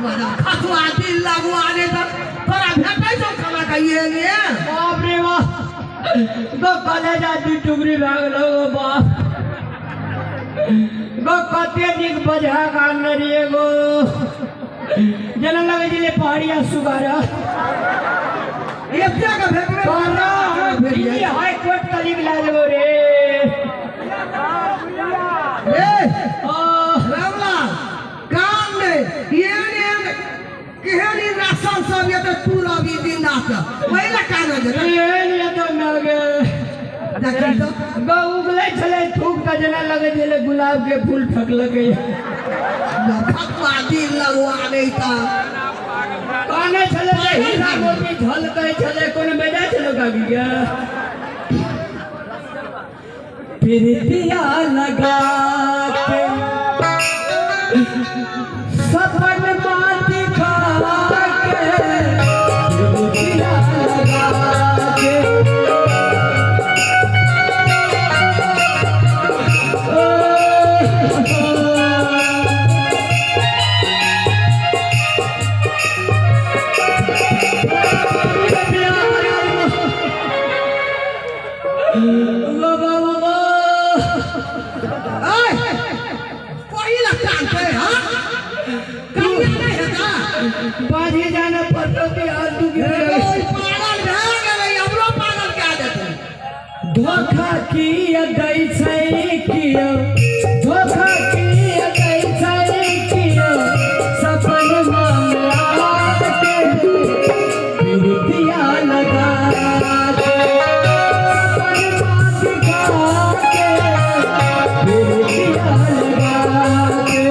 खसुआ दिल लगुआ ने त तोरा भेटै छौ खाना खाइए ने। बाप रे बाप, गो कलेजा दू टुकड़ी भए गेलौ गो बाप। गो कते नीक बजहा गान रहिए गो, जेना लगै छलै पहाड़िया सुगार। एते के भेटबे तोरा दिल्ली हाई कोर्ट तलिक लए जेबौ रे। ए रामलाल काम नै एहन एहन केहन ई राशन सब ये तऽ तू रहबी दिन रात ओहि लए कानऽ जेतै। एहन ये तऽ माय गे। देखी तऽ गो उगलै छलै थूक तऽ जेना लगै छलै गुलाब के फूल फेकलकै। फतवा दिल लगवा नै तऽ कानै छलै जे हीरा मोती झलकै छलै, कोनो बेजाय छलै काकी के। प्रीतिया लगा के सपन माटी खा के, प्रीतिया लगा के बाबा बाबा। ऐ पहिला कानतै हँ कनिया नहि हेता। बाजी जाने पड़तौ कि हाथ दुखि रे गेलै। ओइ पागल भए गेलै, हमरो पागल कए देतै। धोखा किया दै छै कियो, धोखा किया दै छै कियो, सपन के प्रीतिया लगा के, सपन दिखा के प्रीतिया लगा के।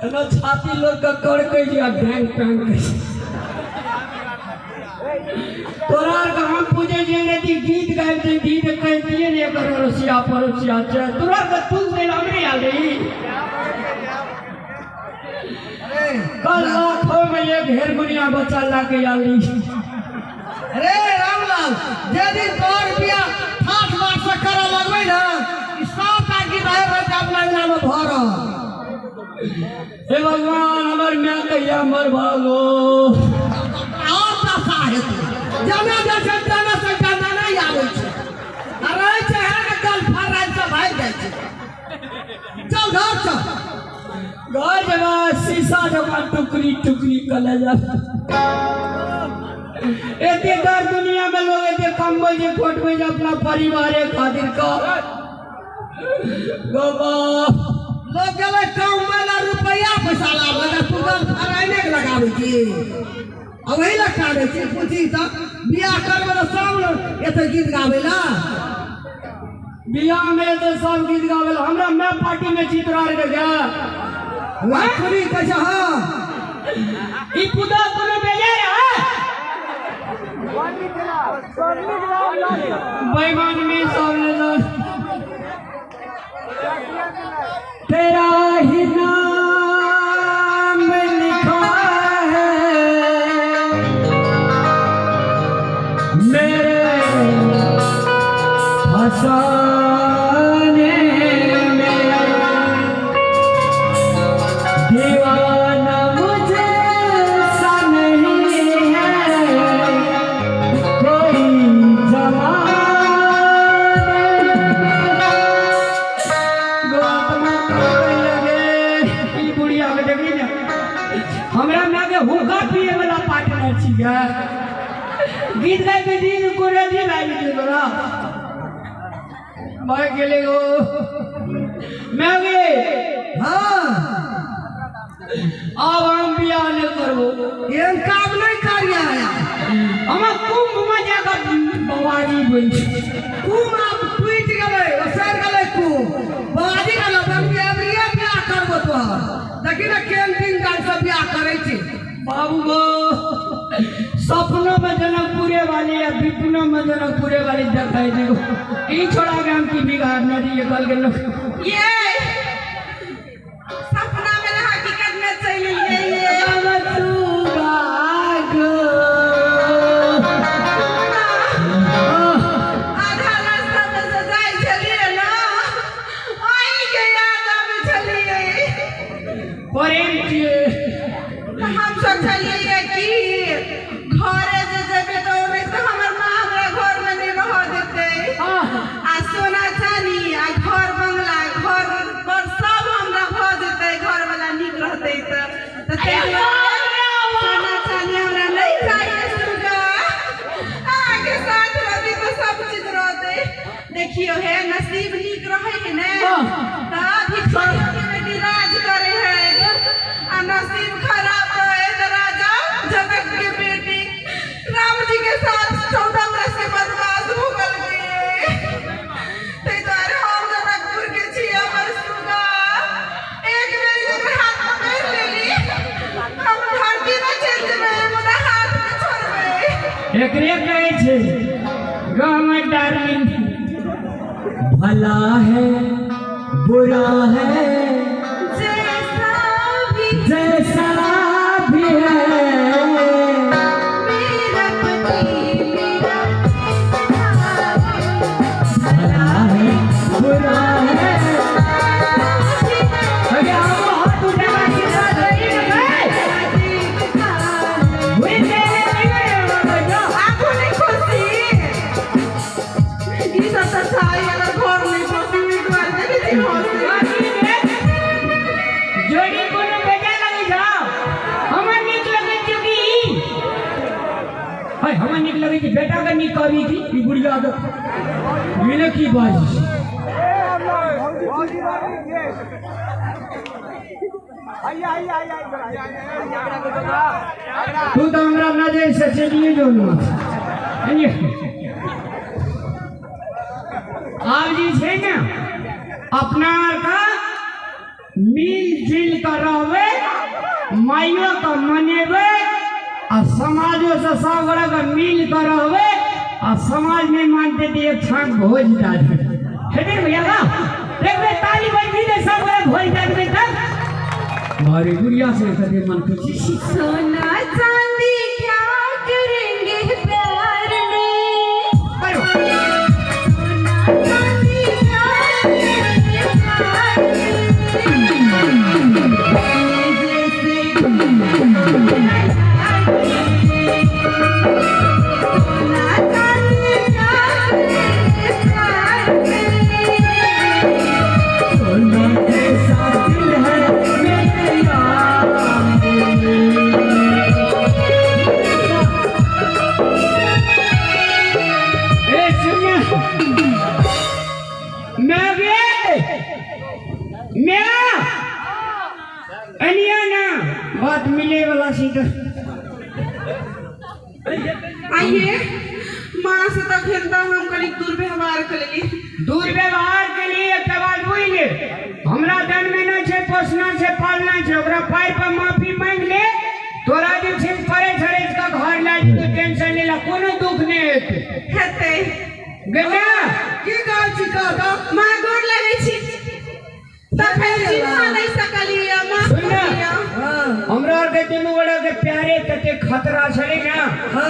एना छाती लोक के कड़कै छै आ ढैंग पैंग कहै छै। तोरा आरके हम पूछै छियै यदि गीत गाबिते गीत कहितियै ने एकर अड़ोसिया पड़ोसिया छै, तोरा आरके तू गेल हमरे आयल रही। कल लाखों में एक हेर गुनिया बच्चा ला के आयल रही। अरे रामलाल जे दिन तोहर बियाह ठाठ बाट से करऽ लगबै ने, ई सबटा गीत आबि रहल अपना अंगना मे भरल। हे भगवान, हमर माय कहिया मरबा गो। और दशा हेतै, जेना जाइ छै तेना से गंदा नहि आबै छै आ रहै छै है ने गल फराइ से भागि जाइ छै। चल घर चल। घर जेबा शीशा जकाँ टुकड़ी टुकड़ी कलेजा। एते दर दुनिया में लोग एते कमबै छै खोटबै छै अपना परिवारे खातिर का गो बाप। लोग गेलै कमबै ला रुपैआ पैसा लाबै ला, तू गल फराइने के लगाबै छी आ ओहि लए कानै छी। पूछी तऽ बियाह करबै तऽ सब एते गीत गाबै ला। बियाह में एते सब गीत गाबै ला, हमरा मैं पार्टी में छी तोरा आरके गे। वाह सुनी कहै छै हँ। ई पुदा कोनो बेजाय रहे। बेईमान में सब ले जा। तेरा ही नाम लिखा है मेरे फसाने में, दीवाना मुझे सा नहीं है कोई जमाने में। गो आत्मा कांपे लगे। ई बुढ़िया के देखली ने, हमरा माय के हुक्का पिए वाला पार्टनर छी गे। गीत गाय के दिन कोरे दिन आबि गेल तोरा भाग गेलै गो माय गे। हँ आब हम बियाह नहि करबो। एहन काम नहि करिया। हम कुंभ में जाकर बवाजी बनि छी। कुम आब टूटि गेलै, ओसरि गेलै कुम। बाजी गेलै बनबी अबरिये बियाह करबो तोहर। देखी ने केहन दिन काल से बियाह करै छी। बाबू गो, सपनों में जनकपुरे वाली या विपनों में जनकपुरे वाली देखाई देखो। ई छोड़ा के हम की बिगाड़ने रहिए कल के लोग। ये सपना में हकीकत में चलि गेलियै। गो। देखियो हे नसीब नीक रहे है ने हाँ। तऽ भिखारी के बेटी राज करे है आ नसीब खराब रहे तऽ राजा जनक के बेटी राम जी के साथ 14 वर्ष के वनवास भोगल के। ताहि दुआरे हम जनकपुर के छी। हमर सुगा एक बेर जकर हाथ पकड़ि लेली, हम धरती में चलि जेबै मुदा हाथ नहि छोड़बै। एकरे कहै छै गो डार्लिंग, भला है बुरा है जैसा भी जैसा भी है, मेरा पति मेरा भला है बुरा है। अरे हम हाथ उठा के आशीर्वाद देई ना हुई तेरे नहीं जो। आबो नहीं खुशी ई सब तऽ छै, अगर घर नहि बसी ओहि दुआरे देखै छी हँसी। जोड़ी कोनो बेजा लगै छौ? हमर नीक लगै छौ की ई? है हमर नीक लगै छै बेटा के नीक कहबी की ई बुढ़िया के मिले की बाजी छै। तू तऽ हमरा नजर से चलिए जो ना। आब जे छै ने अपना आरके मिल जुल कर रहबै, माइयो के मनेबै आ समाजो से सब गोटा के मिल कर रहबै आ समाज नहीं मानते तऽ एक छाँक भोज दए देबै। हेतै ने भैया? देखबै ताली बजबी ने सब गोटा भोज दए देबै तब मारी गुड़िया से कते मन खुशी। सोना चांदी क्या करेंगे प्यार में, करो। सोना चांदी क्या करेंगे प्यार में, जैसे सोना चांदी क्या करेंगे प्यार में। सोना जैसा दिल है मेरे यार। ए सुन, मैं गे मैं अनिया ना बात मिले वाला सीधा। आइए माँ से तखन तऽ हम कनि दुर्व्यवहार केलियै। दुर्व्यवहार के लिए एकटा बात बुझि ले, हमरा दन में नहि छै पोसना छै पालना छै, ओकरा पाइ पर माफी मांगि ले। तोरा जे छै परे छरे के घर लए जेतौ, टेंशन लेला कोनो दुख नहि हेतै। हेतै। गे ना की कहै छी कह तऽ। माँ गोर लगै छी। तखन चिन्ह नहि सकलियै माँ। सुन ना। हाँ। हमरा आरके दुनू गोटा के प्यारे तते खतरा छलै ना। हाँ।